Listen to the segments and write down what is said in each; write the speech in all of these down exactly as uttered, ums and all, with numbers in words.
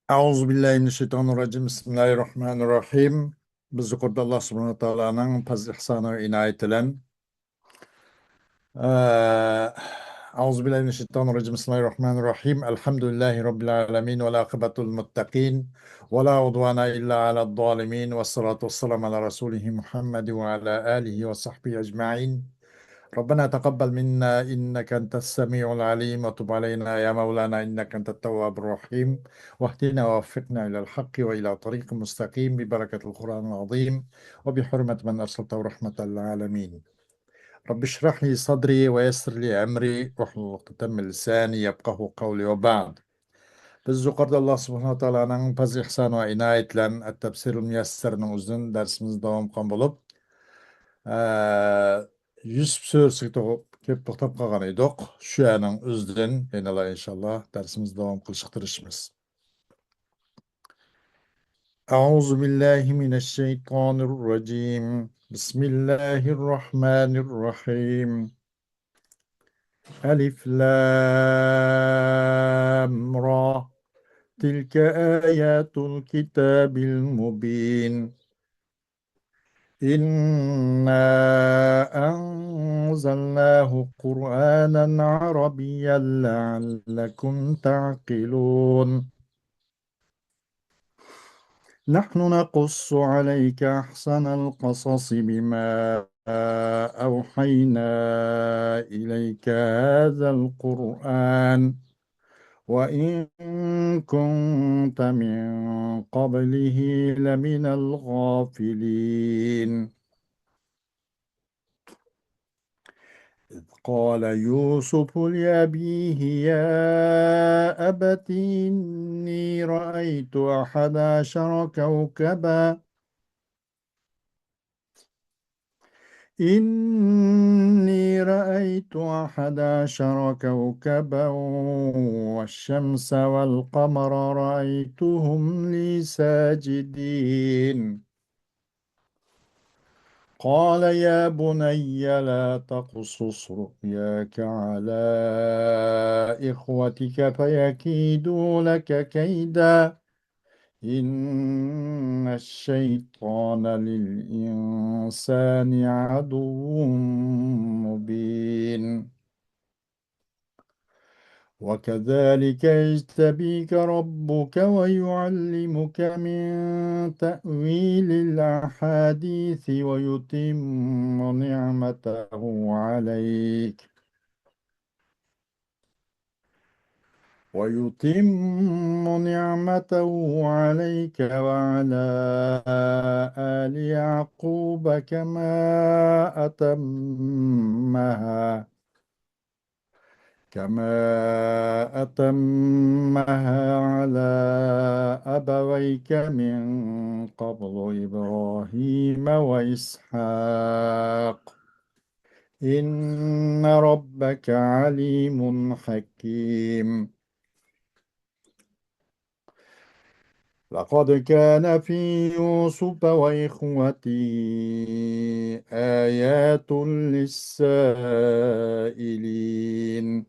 أعوذ بالله من الشيطان الرجيم. بسم الله الرحمن الرحيم. بىز يۇقىرىدا ئاللا سۇبھانەھۇ ۋە تائالانىڭ پەزلى ئېھسانى ۋە ئىنايىتى بىلەن، ئە، أعوذ بالله من الشيطان الرجيم. بسم الله الرحمن الرحيم. الحمد لله رب العالمين والعاقبة للمتقين ولا عدوان إلا على الظالمين والصلاة والسلام على رسوله محمد وعلى آله وصحبه أجمعين. ربنا تقبل منا إنك أنت السميع العليم وتب علينا يا مولانا إنك أنت التواب الرحيم واهدنا ووفقنا إلى الحق وإلى طريق مستقيم ببركة القرآن العظيم وبحرمة من أرسلته رحمة للعالمين. رب اشرح لي صدري ويسر لي أمري واحلل عقدة من لساني يفقهوا قولي وبعد. بىز يۇقىرىدا ئاللا سۇبھانەھۇ ۋە تائالانىڭ پەزلى ئېھسانى ۋە ئىنايىتى بىلەن ئەت-تەپسىرۇل مۇيەسسەرنىڭ ئۆزىدىن دەرسىمىزنى داۋام قىلغان بولۇپ، ئە، يۈسۈپ سۈرىسىگە توغ-، كېلىپ توختاپ قالغان ئىدۇق. شۇ يەرنىڭ ئۆزىدىن يەنىلا ئىنشاللا دەرسىمىزنى داۋام قىلىشقا تىرىشىمىز. أعوذ بالله من الشيطان الرجيم. بسم الله الرحمن الرحيم. ألف لام را. تلك آيات الكتاب المبين. إنا أنزلناه قرآنا عربيا لعلكم تعقلون. نحن نقص عليك أحسن القصص بما أوحينا إليك هذا القرآن وإن كنت من قبله لمن الغافلين. إذ قال يوسف لأبيه يا أبت إني رأيت أحد عشر كوكبا إني رأيت أحد عشر كوكبا والشمس والقمر رأيتهم لي ساجدين. قال يا بني لا تقصص رؤياك على إخوتك فيكيدوا لك كيدا إن الشيطان للإنسان عدو مبين. وكذلك يجتبيك ربك ويعلمك من تأويل الأحاديث ويتم نعمته عليك ويتم نعمته عليك وعلى آل يعقوب كما أتمها كما أتمها على أبويك من قبل إبراهيم وإسحاق إن ربك عليم حكيم. لقد كان في يوسف وإخوته آيات للسائلين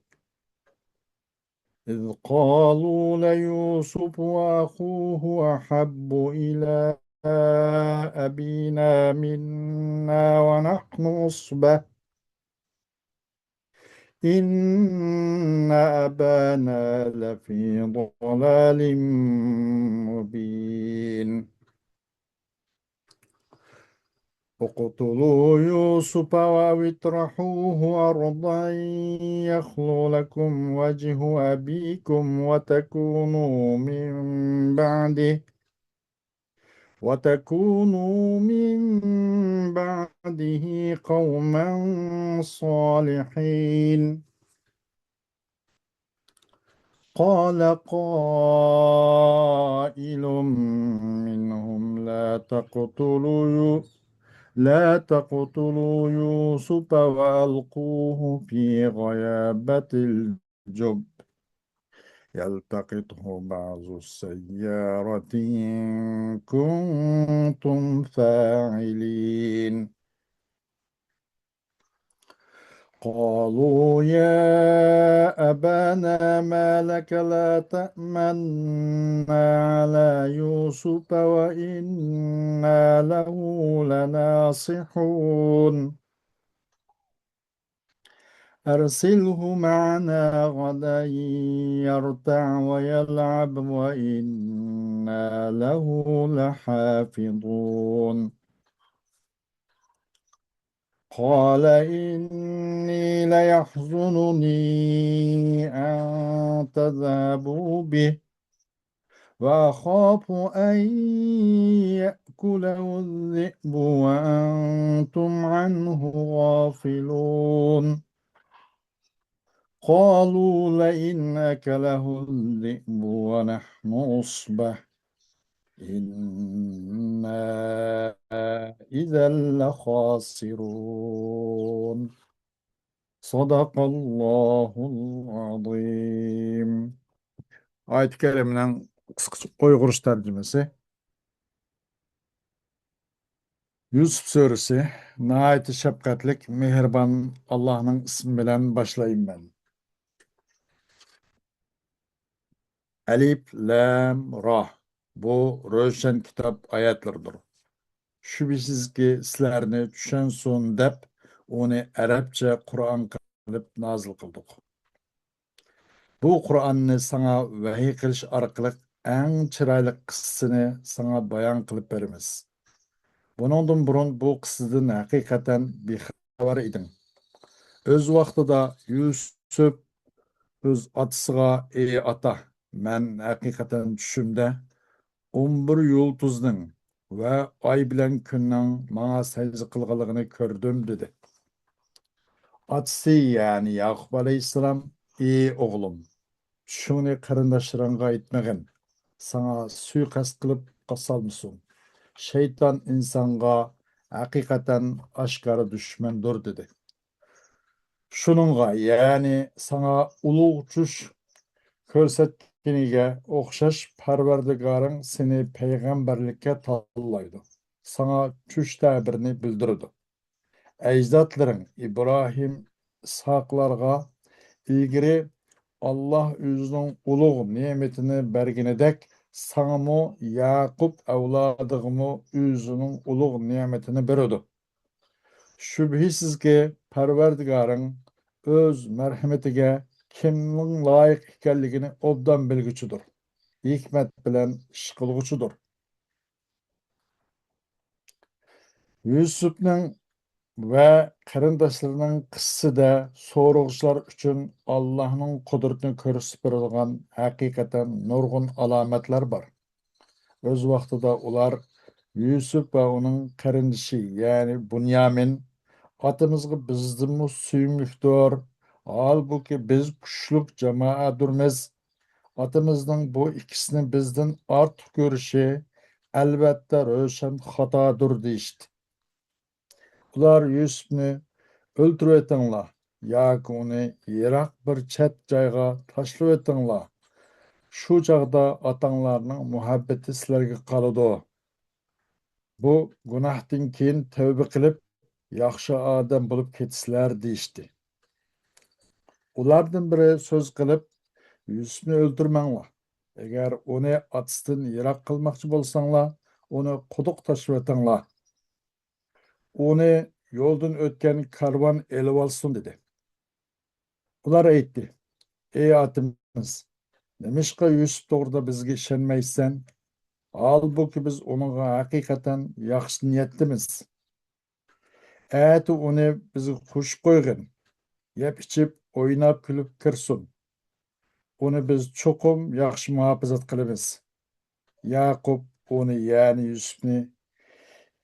إذ قالوا ليوسف وأخوه أحب إلى أبينا منا ونحن عصبة إن أبانا لفي ضلال مبين. اقتلوا يوسف أو اطرحوه أرضا يخل لكم وجه أبيكم وتكونوا من بعده وتكونوا من بعده قوما صالحين. قال قائل منهم لا تقتلوا يو-، لا تقتلوا يوسف وألقوه في غيابة الجب يلتقطه بعض السيارة إن كنتم فاعلين. قالوا يا أبانا ما لك لا تأمنا على يوسف وإنا له لناصحون. أرسله معنا غدا يرتع ويلعب وإنا له لحافظون. قال إني ليحزنني أن تذهبوا به وأخاف أن يأكله الذئب وأنتم عنه غافلون. قالوا لئن أكله الذئب ونحن عصبة إنا إذا لخاسرون. صدق الله العظيم. ئايەت كەرىمىنىڭ قىسقىچە ئۇيغۇرچە تەرجىمىسى. يۈسۈپ سۈرىسى. ناھايىتى شەپقەتلىك، مېھرىبان ئاللاھنىڭ ئىسمى بىلەن باشلايمەن. ئەلىپ، لام، را. بۇ روشەن كىتاب ئايەتلىرىدۇر. شۈبھىسىزكى، سىلەرنى چۈشەنسۇن دەپ، ئۇنى ئەرەبچە قۇرئان قىلىپ نازىل قىلدۇق. بۇ قۇرئاننى ساڭا ۋەھىي قىلىش ئارقىلىق ئەڭ چىرايلىق قىسسىنى ساڭا بايان قىلىپ بېرىمىز. بۇنىڭدىن بۇرۇن بۇ قىسسىدىن ھەقىقەتەن بىخەۋەر ئىدىڭ. ئۆز ۋاقتىدا يۈسۈپ ئۆز ئاتىسىغا، ئى ئاتا، مەن ھەقىقەتەن چۈشۈمدە ئون بىر يۇلتۇزنىڭ ۋە ئاي بىلەن كۈننىڭ ماڭا سەجدە قىلغانلىقىنى كۆردۈم، دېدى. ئاتىسى، يەنى ياقۇپ ئەلەيھىسسالام، ئى ئوغلۇم، چۈشۈڭنى قېرىنداشلىرىڭغا ئېيتمىغىن، ساڭا سۇيىقەست قىلىپ قاسالمىسۇن. شەيتان ئىنسانغا ھەقىقەتەن ئاشكارا دۈشمەندۇر، دېدى. شۇنىڭغا، يەنى ساڭا ئۇلۇغ چۈش كۆرسەتكىنىگە ئوخشاش پەرۋەردىگارىڭ سېنى پەيغەمبەرلىككە تاللايدۇ، ساڭا چۈش تەبىرىنى بىلدۈرىدۇ. ئەجدادلىرىڭ ئىبراھىم، ئىسھاقلارغا ئىلگىرى ئاللاھ ئۆزىنىڭ ئۇلۇغ نېمىتىنى بەرگىنىدەك، ساڭىمۇ، ياقۇپ ئەۋلادىغىمۇ ئۆزىنىڭ ئۇلۇغ نېمىتىنى بېرىدۇ. شۈبھىسىزكى، پەرۋەردىگارىڭ ئۆز مەرھىمىتىگە كىمنىڭ لايىق ئىكەنلىكىنى ئوبدان بىلگۈچىدۇر، ھېكمەت بىلەن ئىش قىلغۇچىدۇر. يۈسۈپنىڭ ۋە قېرىنداشلىرىنىڭ قىسسىسىدە سورىغۇچىلار ئۈچۈن ئاللاھنىڭ قۇدرىتىنى كۆرسىتىپ بېرىدىغان ھەقىقەتەن نۇرغۇن ئالامەتلەر بار. ئۆز ۋاقتىدا ئۇلار يۈسۈپ ۋە ئۇنىڭ قېرىندىشى، يەنى بۇنيامىن، ئاتىمىزغا بىزدىنمۇ سۆيۈملۈكتۇر، ھالبۇكى، بىز كۈچلۈك جامائەتتۇرمىز. ئاتىمىزنىڭ بۇ ئىككىسىنى بىزدىن ئارتۇق كۆرۈشى، ئەلۋەتتە، روشەن خاتادۇر، دېيىشتى. ئۇلار يۈسۈپنى ئۆلتۈرۈۋېتىڭلار ياكى ئۇنى يىراق بىر چەت جايغا تاشلىۋېتىڭلار. شۇ چاغدا ئاتاڭلارنىڭ مۇھەببىتى سىلەرگە قالىدۇ. بۇ گۇناھتىن كېيىن تەۋبە قىلىپ، ياخشى ئادەم بولۇپ كېتىسىلەر، دېيىشتى. ئۇلاردىن بىرى سۆز قىلىپ، يۈسۈپنى ئۆلتۈرمەڭلار. ئەگەر ئۇنى ئاتىسىدىن يىراق قىلماقچى بولساڭلار، ئۇنى قۇدۇق تاشلىۋېتىڭلار. ئۇنى يولدىن ئۆتكەن كارۋان ئېلىۋالسۇن، دېدى. ئۇلار ئېيتتى، ئەي ئاتىمىز، نېمىشقا يۈسۈپ توغرىدا بىزگە ئىشەنمەيسەن؟ ھالبۇكى، بىز ئۇنىڭغا ھەقىقەتەن ياخشى نىيەتتىمىز. ئەتە ئۇنى بىزگە قوشۇپ قويغىن، يەپ-ئىچىپ، ئويناپ-كۈلۈپ كىرسۇن. ئۇنى بىز چوقۇم ياخشى مۇھاپىزەت قىلىمىز. ياقۇپ ئۇنى، يەنى يۈسۈپنى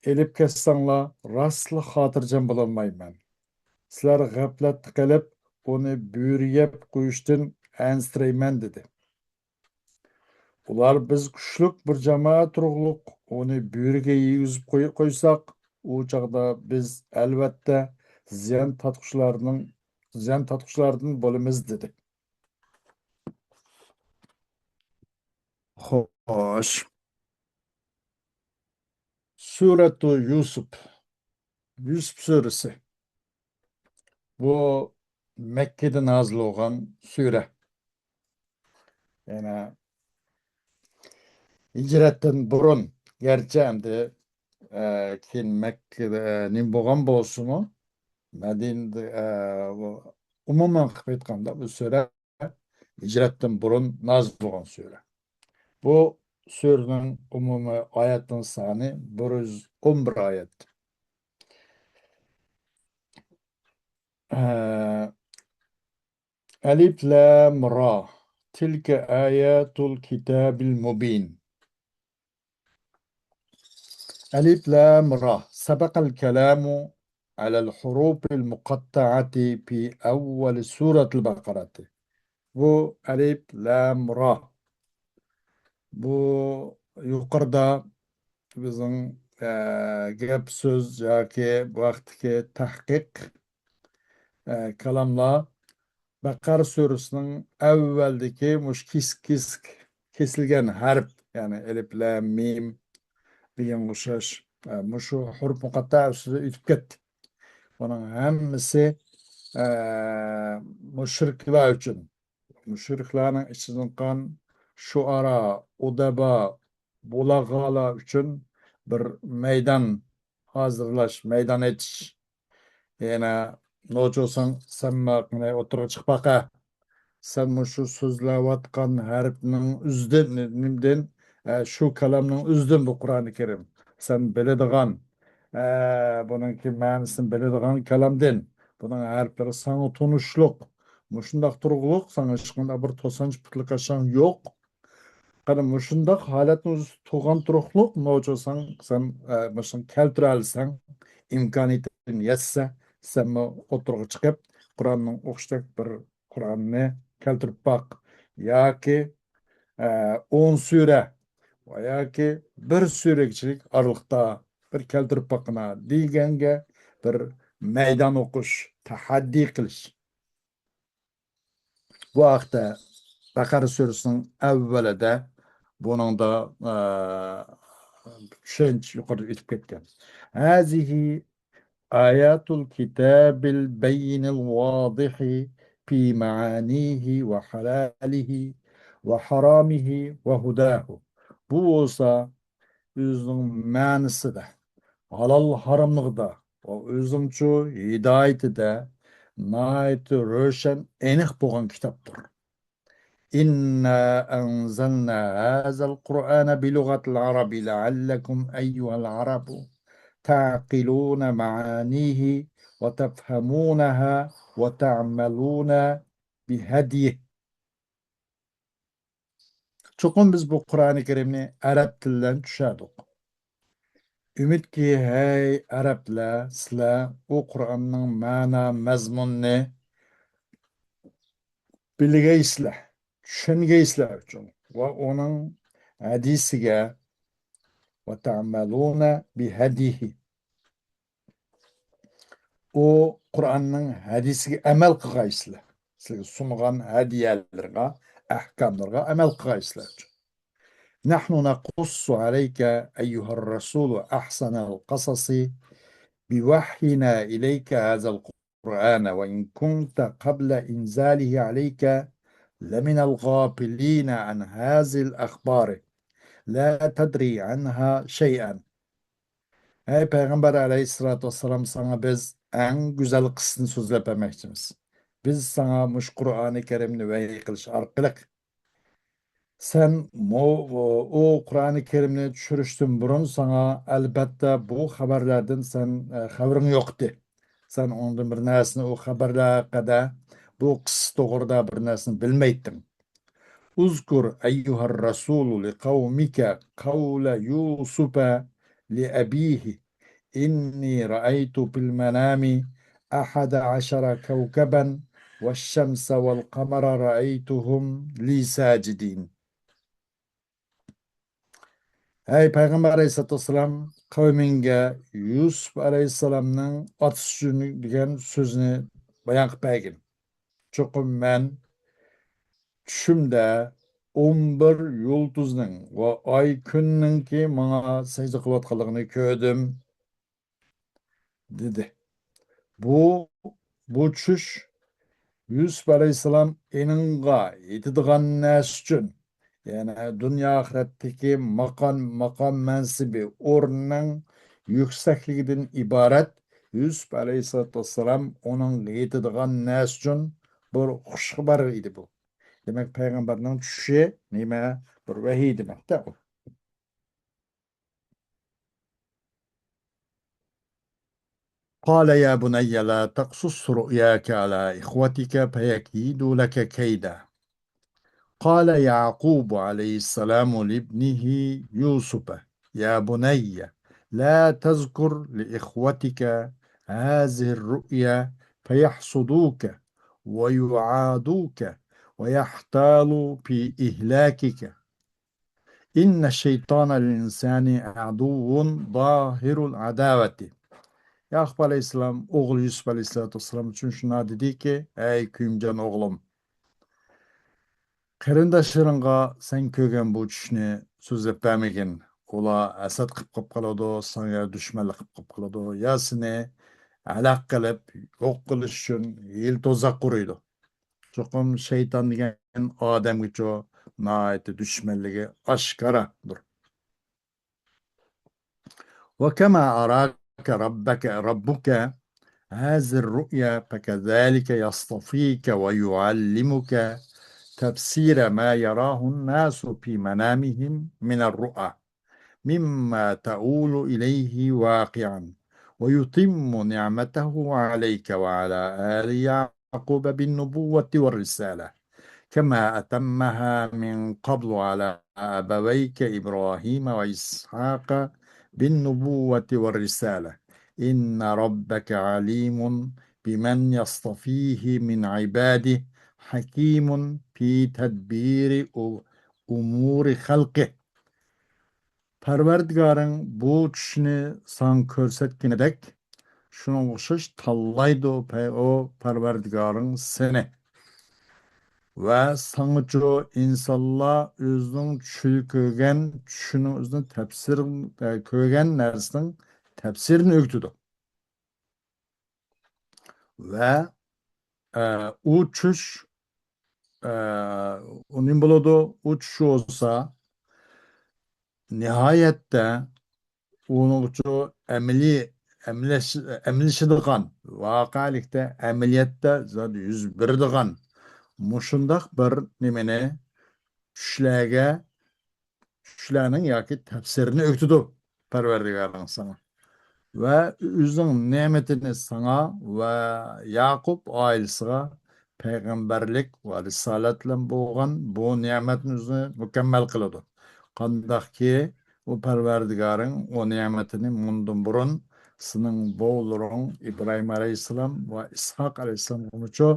ئېلىپ كەتسەڭلار، راستلا خاتىرجەم بولالمايمەن. سىلەر غەپلەتتە قېلىپ، ئۇنى بۆرە يەپ قويۇشتىن ئەنسىرەيمەن، دېدى. ئۇلار، بىز كۈچلۈك بىر جامائەت تۇرۇقلۇق ئۇنى بۆرىگە يېگۈزۈپ قوي-، قويساق، ئۇ چاغدا بىز، ئەلۋەتتە، زىيان تارتقۇچىلارنىڭ، زىيان تارتقۇچىلاردىن بولىمىز، دېدى. خوش. سۈرەتۇ يۈسۈپ. يۈسۈپ سۈرىسى. بۇ مەككىدە نازىل بولغان سۈرە. يەنى ھىجرەتتىن بۇرۇن، گەرچە ئەمدى، ئە، كېيىن مەككىدە، ئە، نېمە بولغان بولسىمۇ، مەدىنىدە، ئە، بۇ ئومۇمەن قىلىپ ئېيتقاندا، بۇ سۈرە ھىجرەتتىن بۇرۇن نازىل بولغان سۈرە. بۇ سۈرىنىڭ ئومۇمىي ئايەتنىڭ سانى بىر يۈز ئون بىر ئايەت. ئە، ئەلىف لام را. تىلكە ئايەتۇل كىتابىل مۇبىن. ئەلىف لام را. سەبەقەل كەلامۇ ئەلەل ھۇرۇفىل مۇقەتتەئەتى پى ئەۋۋەلى سۇرەتىل بەقەرەتى. بۇ ئەلىپ لام را. بۇ يۇقىرىدا بىزنىڭ، ئە، گەپ سۆز ياكى بۇ ھەقتىكى تەھقىق، ئە، كالاملار بەقەرە سۈرىسىنىڭ ئەۋۋەلدىكى مۇشۇ كېسىك، كېسىك، كېسىلگەن ھەرپ، يەنى ئەلىپ، لام، مىم دېگەنگە ئوخشاش، ئە، مۇشۇ ھۇرۇپ مۇقەتتا ئۈستىدە ئۆتۈپ كەتتى. بۇنىڭ ھەممىسى، ئە، مۇشرىكلار ئۈچۈن، مۇشرىكلارنىڭ ئىچىدىن چىققان شۇئارا، ئۇدەبا، بۇلاغالار ئۈچۈن بىر مەيدان ھازىرلاش، مەيدان ئېچىش. يەنە نوچى بولساڭ، سەن ماقۇل ئوتتۇرىغا چىقىپ باقە. سەن مۇشۇ سۆزلەۋاتقان ھەرپنىڭ ئۆزىدىن، نېمىدىن، ئە، شۇ كالامنىڭ ئۆزىدىن بۇ قۇرئانى كەرىم. سەن بىلىدىغان، ئە، بۇنىڭكى مەنىسىنى بىلىدىغان كالامدىن. بۇنىڭ ھەرپلىرى ساڭا تونۇشلۇق. مۇشۇنداق تۇرغۇلۇق، ساڭا ھېچقانداق بىر توسانچ پۇتلۇق ئاشاڭ يوق. قېنى، مۇشۇنداق ھالەتنىڭ ئۆزى تۇرغان تۇرۇقلۇق، نوچى بولساڭ، سەن، ئە، مۇشۇنى كەلتۈرەلىسەڭ، ئىمكانىيىتىڭ يەتسە، سەنمۇ ئوتتۇرىغا چىقىپ، قۇرئاننىڭ ئوخشاشتەك بىر قۇرئاننى كەلتۈرۈپ باق. ياكى، ئە، ئون سۈرە ۋە ياكى بىر سۈرىگىچىلىك ئارىلىقتا بىر كەلتۈرۈپ باققىنا دېگەنگە بىر مەيدان ئوقۇش، تەھەددىي قىلىش. بۇ ھەقتە بەقەرە سۈرىسىنىڭ ئەۋۋەلىدە بۇنىڭدا، ئە، چۈشەنچە يۇقىرىدا ئۆتۈپ كەتكەن. هذه آيات الكتاب البين الواضح في معانيه وحلاله وحرامه وهداه. بۇ بولسا ئۆزىنىڭ مەنىسىدە، ھالال ھاراملىقىدا ۋە ئۆزىنىڭچۇ ھىدايىتىدە ناھايىتى روشەن، ئېنىق بولغان كىتابتۇر. إنا أنزلنا هذا القرآن بلغة العرب لعلكم أيها العرب تعقلون معانيه وتفهمونها وتعملون بهديه. چوقۇم بىز بۇ قۇرئانى كەرىمنى ئەرەب تىلى بىلەن چۈشەردۇق. ئۈمىدكى، ھەي ئەرەبلەر، سىلەر ئۇ قۇرئاننىڭ مەنا مەزمۇنىنى بىلگەيسىلەر، چۈشەنگەيسىلەر ئۈچۈن ۋە ئۇنىڭ ھەدىسىگە، وتعملون بهديه، ئۇ قۇرئاننىڭ ھەدىسىگە ئەمەل قىلغايسىلەر. سىلەرگە سۇنغان ھەدىيەلىرىگە، ئەھكاملىرىغا ئەمەل قىلغايسىلەر. نحن نقص عليك أيها الرسول أحسن القصص بوحينا إليك هذا القرآن وإن كنت قبل إنزاله عليك لمن الغافلين عن هذه الأخبار لا تدري عنها شيئا. ھەي پەيغەمبەر ئەلەيھىسسالاتۇ ۋەسسالام، ساڭا بىز ئەڭ گۈزەل قىسسىنى سۆزلەپ بەرمەكچىمىز. بىز ساڭا مۇشۇ قۇرئانى كەرىمنى ۋەھىي قىلىش ئارقىلىق، سەن مو-، ئۇ قۇرئانى كەرىمنى چۈشۈرۈشتىن بۇرۇن ساڭا ئەلبەتتە بۇ خەۋەرلەردىن سەن، ئە، خەۋىرىڭ يوق ئىدى. سەن ئۇنىڭدىن بىر نەرسىنى، ئۇ خەۋەرلەر ھەققىدە، بۇ قىسسا توغرىدا بىر نەرسىنى بىلمەيتتىڭ. اذكر أيها الرسول لقومك قول يوسف لأبيه إني رأيت في المنام أحد عشر كوكبا والشمس والقمر رأيتهم لي ساجدين. ھەي پەيغەمبەر ئەلەيھىسسالاتۇ ۋەسسالام، قەۋمىڭگە يۈسۈپ ئەلەيھىسسالامنىڭ ئاتىسى ئۈچۈن دېگەن سۆزنى بايان قىلىپ بەرگىن. چوقۇم مەن چۈشۈمدە ئون بىر يۇلتۇزنىڭ ۋە ئاي كۈننىڭكى ماڭا سەجدە قىلىۋاتقانلىقىنى كۆردۈم، دېدى. بۇ بۇ چۈش يۈسۈپ ئەلەيھىسسالام ئېنىڭغا يېتىدىغان نەرسە ئۈچۈن، يەنى دۇنيا ئاخىرەتتىكى ماقام، ماقام مەنسىپى، ئورنىنىڭ يۈكسەكلىكىدىن ئىبارەت. يۈسۈپ ئەلەيھىسسالاتۇ ۋەسسالام ئۇنىڭغا يېتىدىغان نەرسە ئۈچۈن بىر خۇش خەۋەر ئىدى بۇ. دېمەك، پەيغەمبەرنىڭ چۈشى نېمە؟ بىر ۋەھىي دېمەكتە. قال يا بني لا تقصص رؤياك على إخوتك فيكيدوا لك كيدا. قال يعقوب عليه السلام لابنه يوسف: يا بني لا تذكر لإخوتك هذه الرؤيا فيحسدوك ويعادوك ويحتالوا في إهلاكك. إن الشيطان للإنسان عدو ظاهر العداوة. ياقۇپ ئەلەيھىسسالام ئوغلى يۈسۈپ ئەلەيھىسسالاتۇ ۋەسسالام ئۈچۈن شۇنداق دېدىكى، ئەي كۆيۈمجان ئوغلۇم، قېرىنداشلىرىڭغا سەن كۆرگەن بۇ چۈشنى سۆزلەپ بەرمىگىن. ئۇلار ھەسەت قىپ قىپ قالىدۇ، ساڭا دۈشمەنلىك قىپ قىپ قالىدۇ، يا سېنى ھالاك قىلىپ يوق قىلىش ئۈچۈن ھىيلە تۇزاق قۇرۇيدۇ. چوقۇم شەيتان دېگەن ئادەمگىچۇ ناھايىتى دۈشمەنلىكى ئاشكارادۇر. وكما أراك ربك، ربك هذه الرؤيا فكذلك يصطفيك ويعلمك تفسير ما يراه الناس في منامهم من الرؤى مما تؤول إليه واقعا ويتم نعمته عليك وعلى آل يعقوب بالنبوة والرسالة كما أتمها من قبل على أبويك إبراهيم وإسحاق بالنبوة والرسالة إن ربك عليم بمن يصطفيه من عباده حكيم في تدبير أمور خلقه. پەرۋەردىگارىڭ بۇ چۈشنى ساڭا كۆرسەتكىنىدەك، شۇنىڭغا ئوخشاش تاللايدۇ پە-، ئۇ پەرۋەردىگارىڭ سېنى. ۋە ساڭىچۇ ئىنسانلار ئۆزىنىڭ چۈشىدە كۆرگەن چۈشىنىڭ ئۆزىنىڭ تەپسىرى، ئە، كۆرگەن نەرسىنىڭ تەپسىرىنى ئۆگىتىدۇ. ۋە، ئە، ئۇ چۈش، ئە، ئۇ نېمە بولىدۇ؟ ئۇ چۈش بولسا، نىھايەتتە ئۇنىڭغىچۇ ئەمەلىي، ئەملەش-، ئەملىشىدىغان، ۋەقەلىكتە، ئەمەلىيەتتە زادى يۈز بېرىدىغان مۇشۇنداق بىر نېمىنى، چۈشلەرگە، چۈشلەرنىڭ ياكى تەپسىرىنى ئۆگىتىدۇ پەرۋەردىگارىڭ ساڭا. ۋە ئۆزىنىڭ نېمىتىنى ساڭا ۋە ياقۇپ ئائىلىسىغا پەيغەمبەرلىك ۋە رىسالەت بىلەن بولغان بۇ نېمەتنى ئۆزىنى مۇكەممەل قىلىدۇ. قانداقكى، ئۇ پەرۋەردىگارىڭ ئۇ نېمىتىنى مۇندىن بۇرۇن سېنىڭ بوۋىلىرىڭ ئىبراھىم ئەلەيھىسسالام ۋە ئىسھاق ئەلەيھىسسالامغىمۇچۇ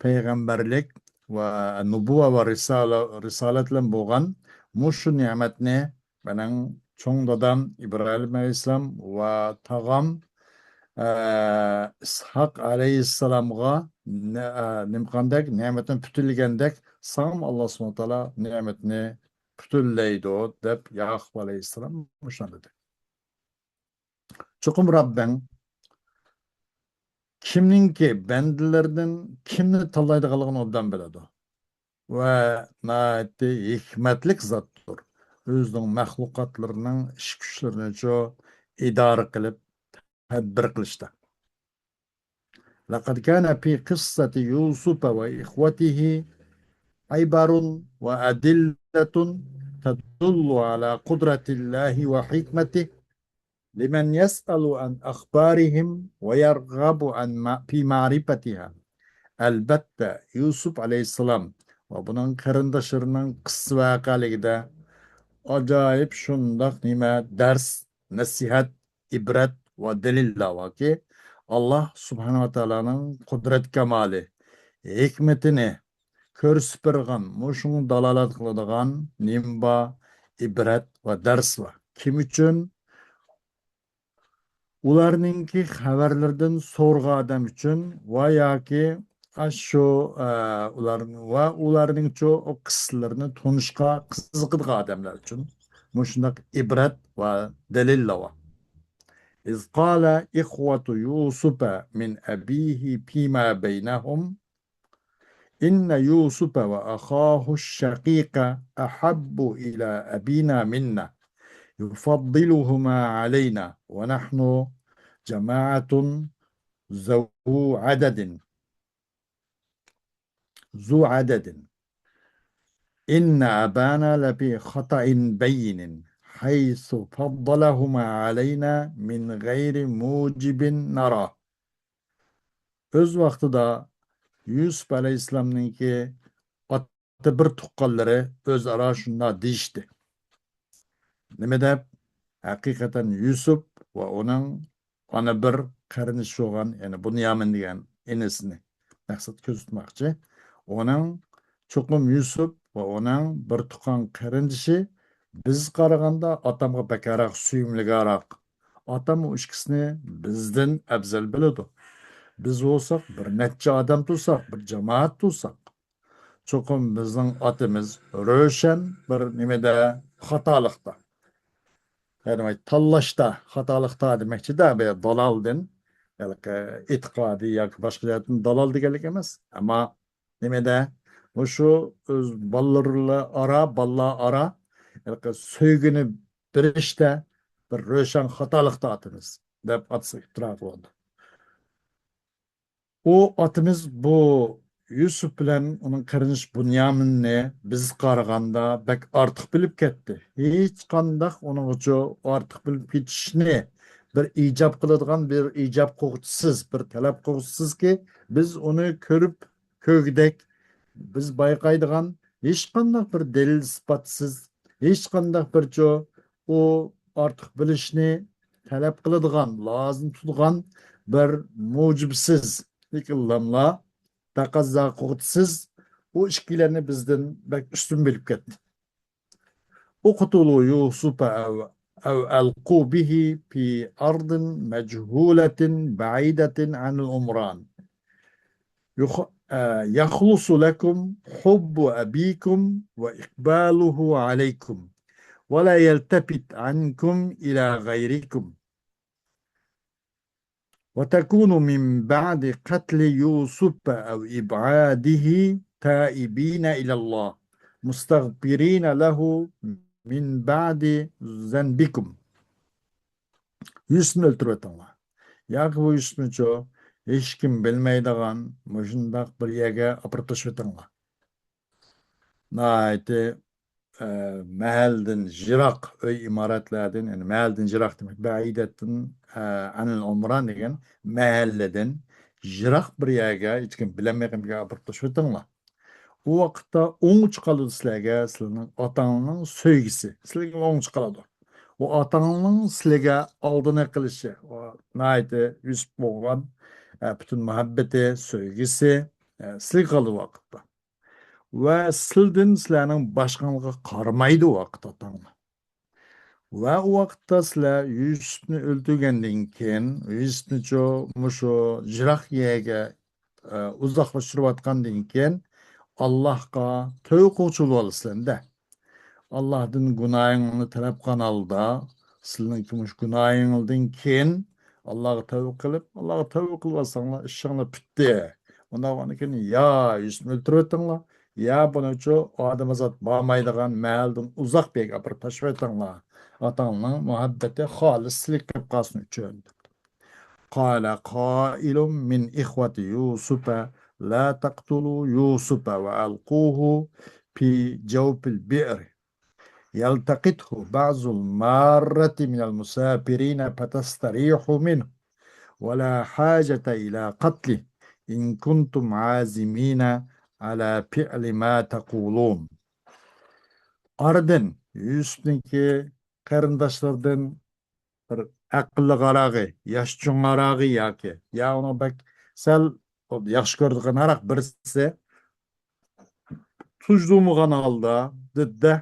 پەيغەمبەرلىك ۋە نۇبۇۋۋە ۋە رىسالە، رىسالەت بىلەن بولغان مۇشۇ نېمەتنى مېنىڭ چوڭ دادام ئىبراھىم ئەلەيھىسسالام ۋە تاغام، ئە، ئىسھاق ئەلەيھىسسالامغا نە-، ئە، نېمە قاندەك نېمەتنى پۈتۈنلىگەندەك، ساڭىمۇ ئاللا سۇبھانەھۇ ۋە تائالا نېمەتنى پۈتۈنلەيدۇ، دەپ ياقۇپ ئەلەيھىسسالام مۇشۇنداق دېدى. چوقۇم رەببىڭ كىمنىڭكى بەندىلىرىدىن كىمنى تاللايدىغانلىقىنى ئوبدان بىلىدۇ ۋە ناھايىتى ھېكمەتلىك زاتتۇر. ئۆزىنىڭ مەخلۇقاتلىرىنىڭ ئىش-كۈچلىرىنىچۇ ئىدارە قىلىپ، تەدبىر قىلىشتا. لقد كان في قصة يوسف وإخوته عبر وأدلة تدل على قدرة الله وحكمته لمن يسأل عن أخبارهم ويرغب عن ما-، في معرفتها. ئەلبەتتە، يۈسۈپ ئەلەيھىسسالام ۋە بۇنىڭ قېرىنداشلىرىنىڭ قىسسە ۋەقەلىكىدە ئاجايىپ شۇنداق نېمە دەرس، نەسىھەت، ئىبرەت ۋە دەلىللار باركى، ئاللا سۇبھانەھۇ ۋە تائالانىڭ قۇدرەت كامالى، ھېكمىتىنى كۆرسىتىپ بېرىدىغان، مۇشۇڭا دالالەت قىلىدىغان نېمە بار؟ ئىبرەت ۋە دەرس بار. كىم ئۈچۈن؟ ئۇلارنىڭكى خەۋەرلىرىدىن سورىغان ئادەم ئۈچۈن ۋە ياكى ئاشۇ، ئە، ئۇلار ۋە ئۇلارنىڭچۇ ئۇ قىسسىلىرىنى تونۇشقا قىزىقىدىغان ئادەملەر ئۈچۈن مۇشۇنداق ئىبرەت ۋە دەلىللار بار. إذ قال إخوة يوسف من أبيه فيما بينهم إن يوسف وأخاه الشقيق أحب إلى أبينا منا يفضلهما علينا ونحن جماعة ذو عدد ذو عدد إن أبانا لفي خطأ بين حيث فضلهما علينا من غير موجب نراه. ئۆز ۋاقتىدا يۈسۈپ ئەلەيھىسسالامنىڭكى ئاتا بىر تۇغقانلىرى ئۆزئارا شۇنداق دېيىشتى. نېمە دەپ؟ ھەقىقەتەن يۈسۈپ ۋە ئۇنىڭ ئانا بىر قېرىندىشى بولغان، يەنى بۇنيامىن دېگەن ئىنىسىنى مەقسەت كۆرسەتمەكچى. ئۇنىڭ چوقۇم يۈسۈپ ۋە ئۇنىڭ بىر تۇغقان قېرىندىشى بىزگە قارىغاندا ئاتامغا بەكرەك سۆيۈملۈكرەك. ئاتام ئۇ ئىككىسىنى بىزدىن ئەۋزەل بىلىدۇ. بىز بولساق بىر نەچچە ئادەم تۇرساق، بىر جامائەت تۇرساق، چوقۇم بىزنىڭ ئاتىمىز روشەن بىر نېمىدە، خاتالىقتا. يەنى تاللاشتا خاتالىقتا دېمەكچىدە، بۇ دالالدىن، ھېلىقى ئېتىقادىي ياكى باشقا جەھەتتىن دالال دېگەنلىك ئەمەس. ئەمما نېمىدە، مۇشۇ ئۆز بالىلار ئارا، بالىلار ئارا ھېلىقى سۆيگۈنى بېرىشتە بىر روشەن خاتالىقتا ئاتىمىز، دەپ ئاتىسىغا ئىپتىرا قىلىۋاتىدۇ. ئۇ ئاتىمىز بۇ يۈسۈپ بىلەن ئۇنىڭ قېرىندىشى بۇنيامىننى بىزگە قارىغاندا بەك ئارتۇق بىلىپ كەتتى. ھېچقانداق ئۇنىڭغىچۇ ئارتۇق بىلىپ كېتىشنى بىر ئىجاب قىلىدىغان، بىر ئىجاب قىلغۇچىسىز، بىر تەلەپ قىلغۇچىسىزكى، بىز ئۇنى كۆرۈپ كۆرگۈدەك، بىز بايقايدىغان ھېچقانداق بىر دەلىل ئىسپاتسىز، ھېچقانداق بىرچۇ ئۇ ئارتۇق بىلىشنى تەلەپ قىلىدىغان، لازىم تۇتىدىغان بىر مۇجىبسىز، ئىللاملار، تەقەززا قىلغۇچىسىز ئۇ ئىككىلەننى بىزدىن بەك ئۈستۈن بىلىپ كەتتى. اقتلوا يوسف أو، أو ألقوه في أرض مجهولة بعيدة عن العمران. يخ-، آه، يخلص لكم حب أبيكم وإقباله عليكم، ولا يلتفت عنكم إلى غيركم. وتكونوا من بعد قتل يوسف أو إبعاده تائبين إلى الله، مستغفرين له من بعد ذنبكم. يۈسۈپنى ئۆلتۈرۈۋېتىڭلار. ياكى بۇ يۈسۈپنىچۇ ھېچكىم بىلمەيدىغان مۇشۇنداق بىر يەرگە ئاپىرىپ تاشلىۋېتىڭلار. ناھايىتى، ئە، مەھەلدىن يىراق ئۆي ئىمارەتلەردىن، يەنى مەھەلدىن يىراق دېمەك، بەئىدەتتىن، ئە، ئەنىل ئومران دېگەن مەھەللىدىن يىراق بىر يەرگە، ھېچكىم بىلەلمەيدىغان بىر يەرگە ئاپىرىپ تاشلىۋېتىڭلار. ئۇ ۋاقىتتا ئوڭچە قالىدۇ سىلەرگە سىلەرنىڭ ئاتاڭنىڭ سۆيگۈسى. سىلەرگە ئوڭچە قالىدۇ. ئۇ ئاتاڭنىڭ سىلەرگە ئالدىنى قىلىشى، ئۇ ناھايىتى يۈسۈپ بولغان، ئە، پۈتۈن مۇھەببىتى، سۆيگۈسى، ئە، سىلەرگە قالىدۇ ۋاقىتتا. ۋە سىلدىن سىلەرنىڭ باشقىڭلارغا قارىمايدۇ ۋاقىت ئاتاڭلار. ۋە ئۇ ۋاقىتتا سىلەر يۈسۈپنى ئۆلتۈرگەندىن كېيىن، يۈسۈپنىچۇ مۇشۇ يىراق يەرگە، ئە، ئۇزاقلاشتۇرۇۋاتقاندىن كېيىن، ئاللاھقا تەۋبە قىلغۇچى بولۇۋالىسىلەر-دە. ئاللاھتىن گۇناھىڭلارنى تەلەپ قىلغان ھالدا، سىلىنىڭكى مۇشۇ گۇناھىڭلاردىن كېيىن ئاللاھقا تەۋبە قىلىپ، ئاللاھقا تەۋبە قىلىۋالساڭلار، ئىشىڭلار پۈتتى. ئۇنداق بولغاندىن كېيىن يا يۈسۈپنى ئۆلتۈرۈۋېتىڭلار، يا بۇنىچۇ ئادەم زات بارمايدىغان مەھەلدىن ئۇزاق بىر يەرگە ئاپىرىپ تاشلىۋېتىڭلار. ئاتاڭنىڭ مۇھەببىتى خالىس سىلىگە كېلىپ قالسۇن ئۈچۈن، دەپتۇ. قال قائل من إخوة يوسف لا تقتلوا يوسف وألقوه في جوف البئر يلتقطه بعض المارة من المسافرين فتستريحوا منه ولا حاجة إلى قتله إن كنتم عازمين على فعل ما تقولون. ئارىدىن يۈسۈپنىڭكى قېرىنداشلىرىدىن بىر ئەقىللىقراقى، ياش چوڭراقى ياكى، يا ئۇنىڭ بەك سەل ياخشى كۆرىدىغانراق بىرسى تۇجلىمىغان ھالدا دېدى-دە،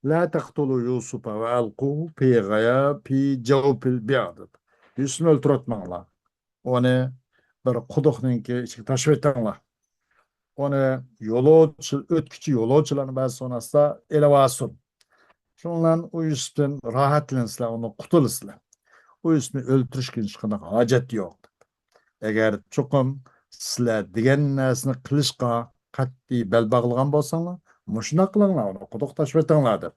لا تقتلوا يوسف وألقوه في غيا-، في جوف البئر دېدى. يۈسۈپنى ئۆلتۈرۈۋەتمەڭلار. ئۇنى بىر قۇدۇقنىڭكى ئىچىگە تاشلىۋېتىڭلار. ئۇنى يولۇچى، ئۆتكۈچى يولۇچىلارنى بەرسۇن ئاستا، ئېلىۋالسۇن. شۇنىڭ بىلەن ئۇ يۈسۈپتىن راھەتلىنىسىلەر، ئۇنى قۇتۇلىسىلەر. ئۇ يۈسۈپنى ئۆلتۈرۈشكە ھېچقانداق ھاجەت يوق، دەپ. ئەگەر چوقۇم سىلەر دېگەن نەرسىنى قىلىشقا قەتئىي بەل باغلىغان بولساڭلار، مۇشۇنداق قىلىڭلار، ئۇنى قۇدۇق تاشلىۋېتىڭلار، دەپ.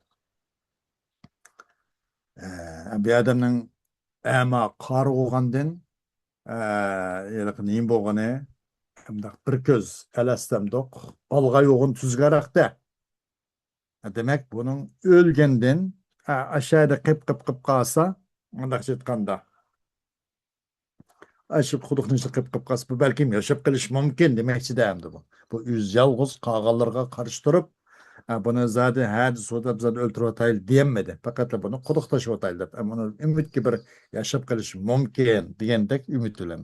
ئە، بۇ ئادەمنىڭ ئەما قارىغۇغاندىن، ئە، ھېلىقى نېمە بولغىنى، مۇنداق بىر كۆز ئەلەستەمدۇق، ئالغا يوغۇن تۈزگەرەختە. دېمەك، بۇنىڭ ئۆلگەندىن، ئە، ئاشۇ يەردە قېپ، قېپ، قېپ قالسا، مۇنداقچە ئېيتقاندا، ئاشۇ قۇدۇقنىڭ ئىچىدە قېپ، قېپ قالسا، بۇ بەلكىم ياشاپ قېلىشى مۇمكىن دېمەكچىدە ئەمدى بۇ. بۇ ئۆزى يالغۇز قالغانلىرىغا قارشى تۇرۇپ، ئە، بۇنى زادى ھەدە سودا بىزنى ئۆلتۈرۈۋاتايلى دېيەلمىدى. پەقەتلا بۇنى قۇدۇق تاشلىۋاتايلى دەپ، ئە، بۇنى ئۈمىدكە بىر ياشاپ قېلىشى مۇمكىن دېگەندەك ئۈمىد بىلەن.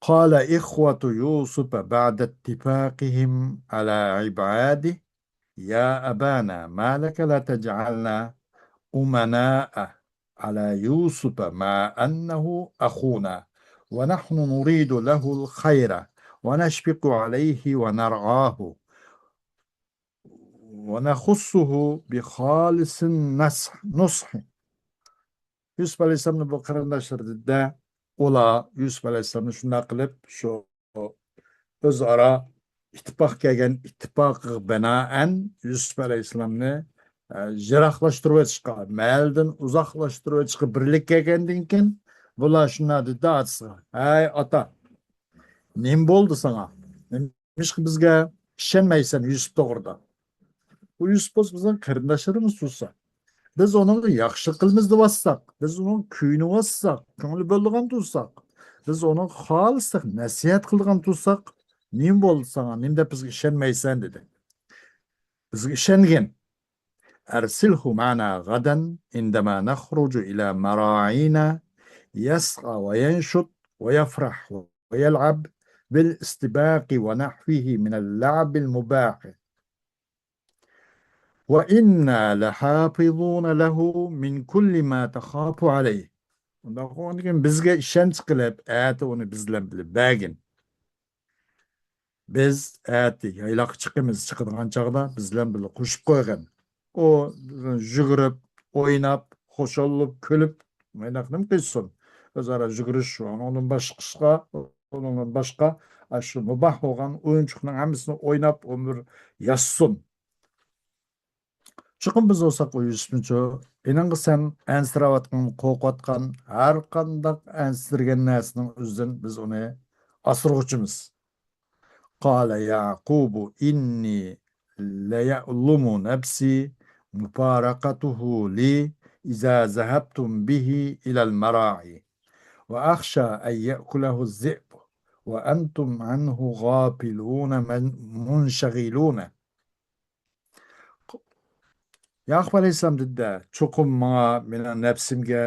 قال إخوة يوسف بعد اتفاقهم على إبعاده: يا أبانا ما لك لا تجعلنا أمناء على يوسف مع أنه أخونا ونحن نريد له الخير ونشفق عليه ونرعاه ونخصه بخالص النصح، نصح. يۈسۈپ ئەلەيھىسسالامنى بۇ قېرىنداشلىرى دېدى-دە، ئۇلار يۈسۈپ ئەلەيھىسسالامنى شۇنداق قىلىپ، شۇ ئۆزئارا ئىتتىپاق كەلگەن ئىتتىپاقىغا بىنائەن يۈسۈپ ئەلەيھىسسالامنى، ئە، يىراقلاشتۇرۇۋېتىشقا، مەھەللىدىن ئۇزاقلاشتۇرۇۋېتىشقا بىرلىككە كەلگەندىن كېيىن، بۇلار شۇنداق دېدى ئاتىسىغا: «ھەي ئاتا، نېمە بولدى ساڭا؟ نېمىشقا بىزگە ئىشەنمەيسەن يۈسۈپ توغرىدا؟ بۇ يۈسۈپ بولسا بىزنىڭ قېرىنداشلىرىمىز تۇرسا، بىز ئۇنىڭغا ياخشىلىق قىلىمىز دېۋاتساق، بىز ئۇنىڭغا كۆيۈنۈۋاتساق، كۆڭلى بۆلىدىغان تۇرساق، بىز ئۇنىڭغا خالىسلىق نەسىھەت قىلىدىغان تۇرساق، نېمە بولدى ساڭا؟ نېمە دەپ بىزگە ئىشەنمەيسەن؟» دېدى. بىزگە ئىشەنگىن. أرسله معنا غدا عندما نخرج إلى مراعينا يسعى وينشط ويفرح ويلعب بالاستباق ونحوه من اللعب المباح. وإنا لحافظون له من كل ما تخاف عليه. ئۇنداق بولغاندىكىن بىزگە ئىشەنچ قىلىپ، ئەتە ئۇنى بىز بىلەن بىللە بەرگىن. بىز ئەتە يايلاققا چىقىمىز، چىقىدىغان چاغدا بىز بىلەن بىللە قوشۇپ قويغىن. ئۇ يۈگۈرۈپ، ئويناپ، خۇشاللىنىپ، كۈلۈپ، مايناق نېمە قىلسۇن؟ ئۆزئارا يۈگۈرۈش، ئۇنىڭدىن باشقا، ئۇنىڭدىن باشقا، ئاشۇ مۇباھ بولغان ئويۇنچۇقنىڭ ھەممىسىنى ئويناپ، ئۆمۈر ياشىسۇن. چوقۇم بىز بولساق ئۇ يۈسۈپنىچۇ، ئېنىڭغا سەن ئەنسىرەۋاتقان، قورقۇۋاتقان، ھەر قانداق ئەنسىرىگەن نەرسىنىڭ ئۆزىدىن بىز ئۇنى ئاسرىغۇچىمىز. قال يعقوب إني ليألم نفسي مفارقته لي إذا ذهبتم به إلى المراعي وأخشى أن يأكله الذئب وأنتم عنه غافلون من-، منشغلون. ياقۇپ ئەلەيھىسسالام دېدى-دە، چوقۇم ماڭا، مېنىڭ نەپسىمگە،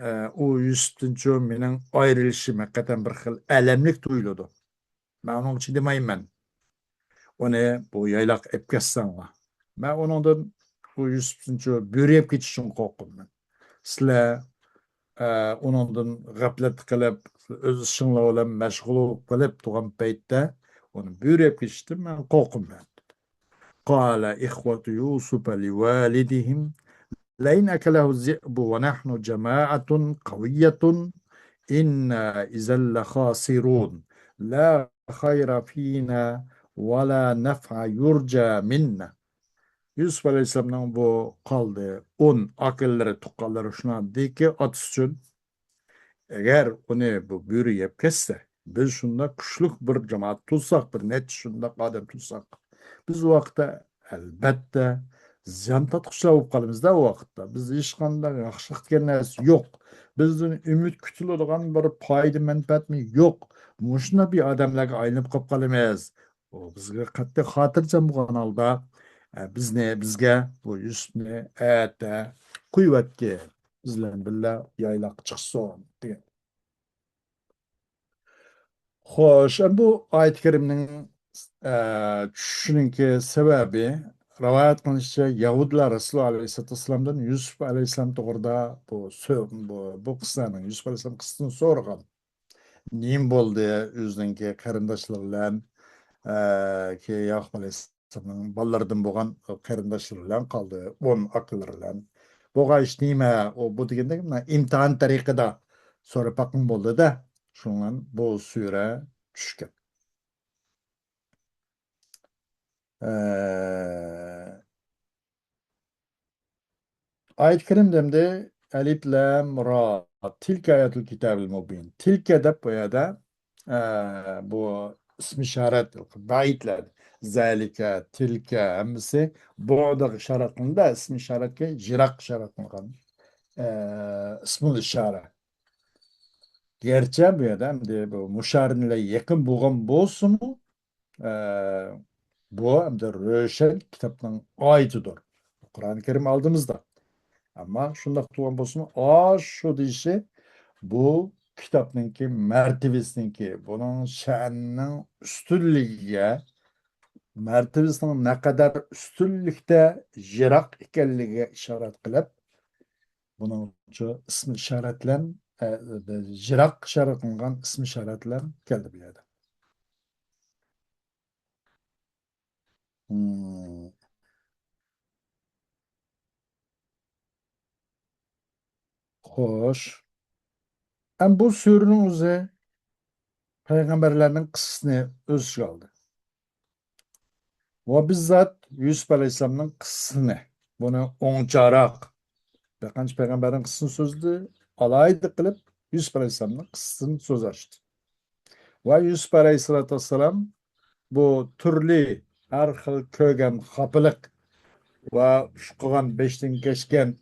ئە، ئۇ يۈسۈپتىنچۇ مېنىڭ ئايرىلىشىم ھەقىقەتەن بىر خىل ئەلەملىك تۇيۇلىدۇ. مەن ئۇنىڭغا چىدىمايمەن. ئۇنى بۇ يايلاققا ئېلىپ كەتسەڭلار. مەن ئۇنىڭدىن، بۇ يۈسۈپتىنچۇ بۆرە يەپ كېتىشىدىن قورقىمەن. سىلەر، ئە، ئۇنىڭدىن غەپلەت قىلىپ، ئۆز ئىشىڭلار بىلەن مەشغۇل بولۇپ قېلىپ تۇرغان پەيتتە ئۇنى بۆرە يەپ كېتىشتىن مەن قورقىمەن. قال إخوة يوسف لوالدهم لئن أكله الذئب ونحن جماعة قوية إنا إذا لخاسرون لا خير فينا ولا نفع يرجى منا. يۈسۈپ ئەلەيھىسسالامنىڭ بۇ قالدى ئون ئاكىلىرى، تۇغقانلىرى شۇنداق دېدىكى، ئاتىسى ئۈچۈن، ئەگەر ئۇنى بۇ بۆرە يەپ كەتسە، بىز شۇنداق كۈچلۈك بىر جامائەت تۇرساق، بىر نەچچە شۇنداق ئادەم تۇرساق، بىز ئۇ ۋاقىتتا ئەلبەتتە زىيان تارتقۇچىلار بولۇپ قالىمىز-دە ئۇ ۋاقىتتا. بىز ھېچقانداق ياخشىلىق دېگەن نەرسە يوق. بىزدىن ئۈمىد كۈتۈلىدىغان بىر پايدا مەنپەئەتمۇ يوق. مۇشۇنداق بىر ئادەملەرگە ئايلىنىپ قاپ قالىمىز. ئۇ بىزگە قەتئىي خاتىرجەم بولغان ھالدا، ئە، بىزنى، بىزگە بۇ يۈسۈپنى ئەتە قويۇۋەتكىن، بىز بىلەن بىللە يايلاققا چىقسۇن، دېگەن. خوش، ئەمدى بۇ ئايەت كەرىمنىڭ، ئە، چۈشۈشىنىڭكى سەۋەبى، رىۋايەت قىلىنىشىچە، يەھۇدىيلار رەسۇلۇللا ئەلەيھىسسالاتۇ ۋەسسالامدىن يۈسۈپ ئەلەيھىسسالام توغرىدا بۇ سۆ-، بۇ، بۇ قىسسانىڭ، يۈسۈپ ئەلەيھىسسالام قىسسىسىنى سورىغان. نېمە بولدى؟ ئۆزىنىڭكى قېرىنداشلىرى بىلەن، ئە، كى-، ياقۇپ ئەلەيھىسسالامنىڭ بالىلىرىدىن بولغان قېرىنداشلىرى بىلەن قالدى، ئون ئاكىلىرى بىلەن. بولغاچ نېمە، ئۇ، بۇ دېگەندەك، مانا ئىمتىھان تەرىقىدە سوراپ باققىن بولدى-دە. شۇنىڭ بىلەن بۇ سۈرە چۈشكەن. ئە، ئايەت كەرىمدە ئەمدى ئەلىف لام را، تىلكە ئايەتۇل كىتابىل مۇبىن. تىلكە دەپ بۇ يەردە، ئە، بۇ ئىسمى ئىشارەت، بەئىدلەر. زەلىكە، تىلكە ھەممىسى بۇغدىغا ئىشارەت قىلىنىدۇ، ئىسمى ئىشارەتكە، يىراق ئىشارەت قىلىنغان، ئە، ئىسمۇل ئىشارە. گەرچە بۇ يەردە ئەمدى بۇ مۇشارىنىلەر يېقىن بولغان بولسىمۇ، ئە، بۇ ئەمدى روشەن كىتابنىڭ ئايىتىدۇر. قۇرئان كەرىم ئالدىمىزدا. ئەمما شۇنداق تۇرغان بولسىمۇ، ئاشۇ دېيىشى بۇ كىتابنىڭكى مەرتىۋىسىنىڭكى، بۇنىڭ شەنىنىڭ ئۈستۈنلۈكىگە، مەرتىۋىسىنىڭ نەقەدەر ئۈستۈنلۈكتە يىراق ئىكەنلىكىگە ئىشارەت قىلىپ، بۇنىڭ ئۈچۈن ئىسمى ئىشارەت بىلەن، ئە، يىراق ئىشارەت قىلىنغان ئىسمى ئىشارەت بىلەن كەلدى بۇ يەردە. مم. خوش. ئەم بۇ سۈرىنىڭ ئۆزى پەيغەمبەرلەرنىڭ قىسسىسىنى ئۆز ئىچىگە ئالدى. ۋە بىززات يۈسۈپ ئەلەيھىسسالامنىڭ قىسسىسىنى، بۇنى ئوڭچاراق، بىر قانچە پەيغەمبەرنىڭ قىسسىسىنى سۆزلىدى، ئالاھىدە قىلىپ يۈسۈپ ئەلەيھىسسالامنىڭ قىسسىسىنى سۆز ئاچتى. ۋە يۈسۈپ ئەلەيھىسسالاتۇ ۋەسسالام بۇ تۈرلۈ ھەر خىل كۆرگەن خاپىلىق ۋە ئۇچقۇغان بېشىدىن كەچكەن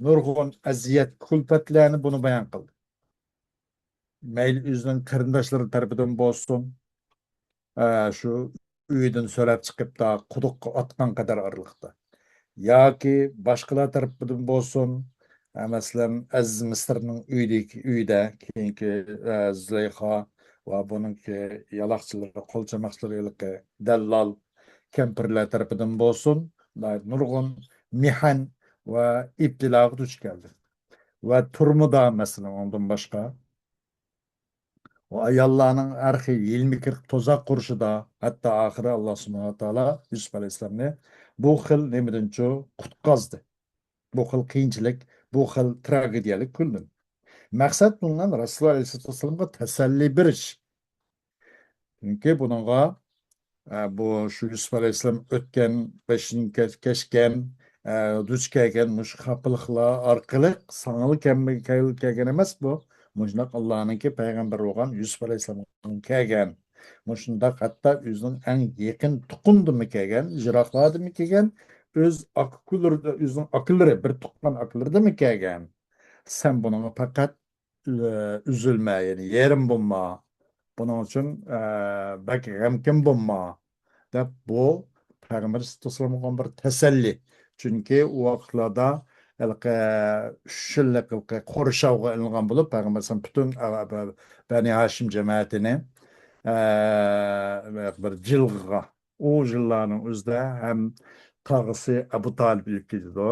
نۇرغۇن ئەزىيەت، كۈلپەتلەرنى بۇنى بايان قىلدى. مەيلى ئۆزىنىڭ قېرىنداشلىرى تەرىپىدىن بولسۇن، ئە، شۇ ئۆيىدىن سۆرەپ چىقىپ تا قۇدۇققا ئاتقان قەدەر ئارىلىقتا. ياكى باشقىلار تەرىپىدىن بولسۇن، ئە، مەسىلەن، ئەزىز مىسىرنىڭ ئۆيىدىكى، ئۆيىدە كېيىنكى، ئە، زۇلەيخا ۋە بۇنىڭكى يالاقچىلىرى، قول چاماقچىلىرى، ھېلىقى دەللال، كەمپىرلەر تەرىپىدىن بولسۇن، نۇرغۇن مىھەن ۋە ئىپتىلاغا دۇچ كەلدى. ۋە تۈرمىدە، مەسىلەن، ئۇنىڭدىن باشقا، ئۇ ئاياللارنىڭ ھەر خىل ھىيلە-مىكىر، تۇزاق قۇرۇشىدا، ھەتتا ئاخىرى ئاللا سۇبھانەھۇ ۋە تائالا يۈسۈپ ئەلەيھىسسالامنى بۇ خىل نېمىدىنچۇ قۇتقازدى. بۇ خىل قىيىنچىلىق، بۇ خىل تراگېدىيەلىك كۈندىن. مەقسەت بۇنىڭدىن رەسۇلۇللا ئەلەيھىسسالاتۇ ۋەسسالامغا تەسەللى بېرىش. چۈنكى بۇنىڭغا، ئە، بۇ شۇ يۈسۈپ ئەلەيھىسسالام ئۆتكەن، بېشىدىن كەچ-، كەچكەن، ئە، دۇچ كەلگەن مۇشۇ خاپىلىقلار ئارقىلىق ساڭىلا كەم-، كەل-، كەلگەن ئەمەس بۇ. مۇشۇنداق ئاللانىڭكى پەيغەمبىرى بولغان يۈسۈپ ئەلەيھىسسالامغا كەلگەن. مۇشۇنداق ھەتتا ئۆزىنىڭ ئەڭ يېقىن تۇقۇمىدىنمۇ كەلگەن، يىراقلاردىنمۇ كەلگەن، ئۆز ئاكىلىرى، ئۆزىنىڭ ئاكىلىرى، بىر تۇغقان ئاكىلىرىدىنمۇ كەلگەن. سەن بۇنىڭغا پەقەت ئۈ-، ئۈزۈلمە، يەنى يېرىم بولما. بۇنىڭ ئۈچۈن، ئە، بەك غەمكىن بولما، دەپ بۇ پەيغەمبەر ئەلەيھىسسالام بىر تەسەللى. چۈنكى ئۇ ۋاقىتلاردا ھېلىقى ئۈچ يىللىق ھېلىقى قورشاۋغا ئېلىنغان بولۇپ، پەيغەمبەر ئەلەيھىسسالام پۈتۈن، ئە، بە-، بەنى ھاشىم جەمەتىنى، ئە، بىر جىلغىغا ئۇ يىللارنىڭ ئۆزىدە ھەم تاغىسى ئەبۇ تالىپ ئۆلۈپ كېتىدۇ.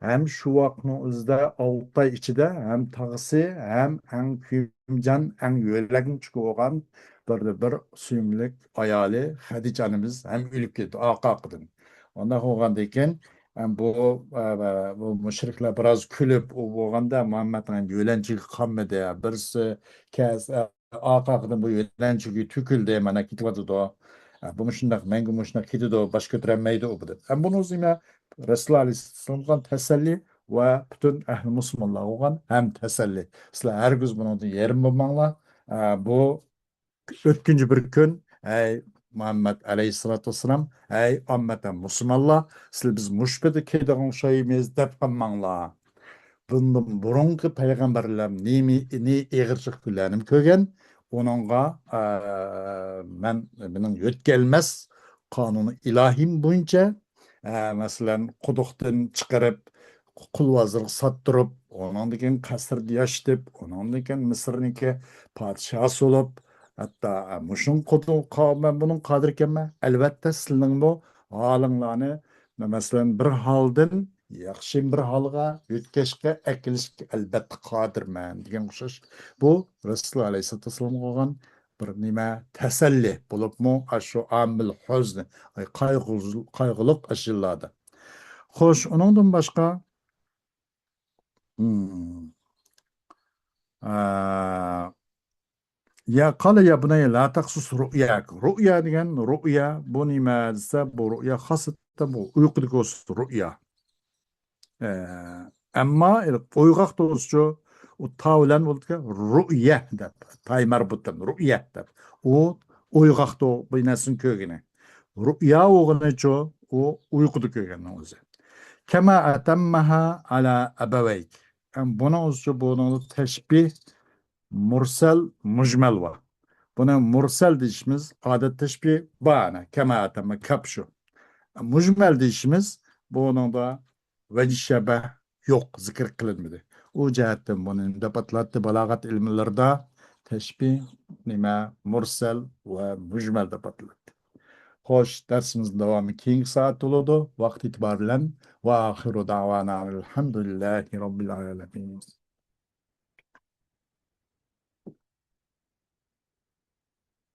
ھەم شۇ ۋاقىتنىڭ ئۆزىدە ئالتە ئاي ئىچىدە ھەم تاغىسى، ھەم ئەڭ كۆيۈمجان، ئەڭ يۆلەكنىچۈكى بولغان بىر، بىر سۆيۈملۈك ئايالى خەدىچە ئانىمىز ھەم ئۆلۈپ كېتىدۇ ئارقا-ئارقىدىن. ئۇنداق بولغاندىن كېيىن، ھەم بۇ، ئە، بۇ مۇشرىكلار بىراز كۈلۈپ، ئۇ بولغاندا مۇھەممەدنىڭ يۆلەنچۈكى قالمىدى. بىرسى كەس-، ئارقا-ئارقىدىن بۇ يۆلەنچۈكى تۆكۈلدى، مانا كېتىۋاتىدۇ. ئە، بۇ مۇشۇنداق، مەڭگۈ مۇشۇنداق كېتىدۇ، باش كۆتۈرەلمەيدۇ ئۇ، بۇ دەپ. ئەمما بۇنىڭ ئۆزى يەنە رەسۇلۇللا ئەلەيھىسسالامغا تەسەللى ۋە پۈتۈن ئەھلى مۇسۇلمانلارغا بولغان ھەم تەسەللى. سىلەر ھەرگىز بۇنىڭدىن يېرىم بولماڭلار. ئە، بۇ ئۆتكۈنچى بىر كۈن، ئەي مۇھەممەد ئەلەيھىسسالاتۇ ۋەسسالام، ئەي ئاممەتەن مۇسۇلمانلار، سىلەر بىز مۇشۇ پېتى كېتىدىغان ئوخشايمىز دەپ قالماڭلار. بۇندىن بۇرۇنقى پەيغەمبەرلەر نېمە، نى ئېغىرچىلىق كۈنلەرنىمۇ كۆرگەن. ئۇنىڭغا، ئە، مەن، مېنىڭ يۆتكەلمەس قانۇنى ئىلاھىم بويىچە، ئە، مەسىلەن، قۇدۇقتىن چىقىرىپ، قۇل بازىرىغا ساتتۇرۇپ، ئۇنىڭدىن كېيىن قەسىردە ياشىتىپ، ئۇنىڭدىن كېيىن مىسىرنىڭكى پادىشاھى بولۇپ، ھەتتا، ئە، مۇشۇنىڭ قۇدۇ-، قا-، مەن بۇنىڭ قادىر ئىكەنمەن. ئەلۋەتتە، سىلىنىڭمۇ ھالىڭلارنى، مەسىلەن، بىر ھالدىن ياخشى بىر ھالغا يۆتكەشكە، ئەكېلىشكە ئەلۋەتتە قادىرمەن دېگەن ئوخشاش. بۇ رەسۇلۇللا ئەلەيھىسسالاتۇ ۋەسسالامغا بولغان بىر نېمە تەسەللى بولۇپمۇ، ئاشۇ ئامىل ھۇزن، قايغۇ-، قايغۇلۇق ئاشۇ يىللاردا. خوش، ئۇنىڭدىن باشقا، مم. ئە، يا قال يا بني لا تقصص رؤياك. رؤيا دېگەن رؤيا، بۇ نېمە دېسە، بۇ رؤيا خاسىتەن بۇ ئۇيقۇدىكى رؤيا. ئە، ئەمما ئويغاق تۇرسىچۇ، ئۇ تا بىلەن بولىدىكەن، رؤيە دەپ، تاي مەربۇت دەپ، رؤيە دەپ. ئۇ ئويغاقتۇ، بىر نەرسىنى كۆرگىنى. رؤيا بولغىنىچۇ، ئۇ ئۇيقۇدا كۆرگەننىڭ ئۆزى. كما أتمها على أبويك. ئەم، بۇنىڭ ئۆزىچۇ، بۇنىڭدا تەشبىھ مۇرسەل، مۇجمەل بار. بۇنى مۇرسەل دېيىشىمىز، ئادەت تەشبىھ بار، ئەنە، كما أتم، كاپ شۇ. مۇجمەل دېيىشىمىز، بۇنىڭدا ۋەجىھ شەبەھ يوق، زىكىر قىلىنمىدى. ئۇ جەھەتتىن بۇنى نېمە دەپ ئاتىلاتتى؟ بالاغەت ئىلىملىرىدا تەشبىھ نېمە؟ مۇرسەل ۋە مۇجمەل دەپ ئاتىلاتتى. خوش، دەرسىمىزنىڭ داۋامى كېيىنكى سائەتتە بولىدۇ. ۋاقىت ئېتىبارى بىلەن، وآخر دعوانا أن الحمد لله رب العالمين.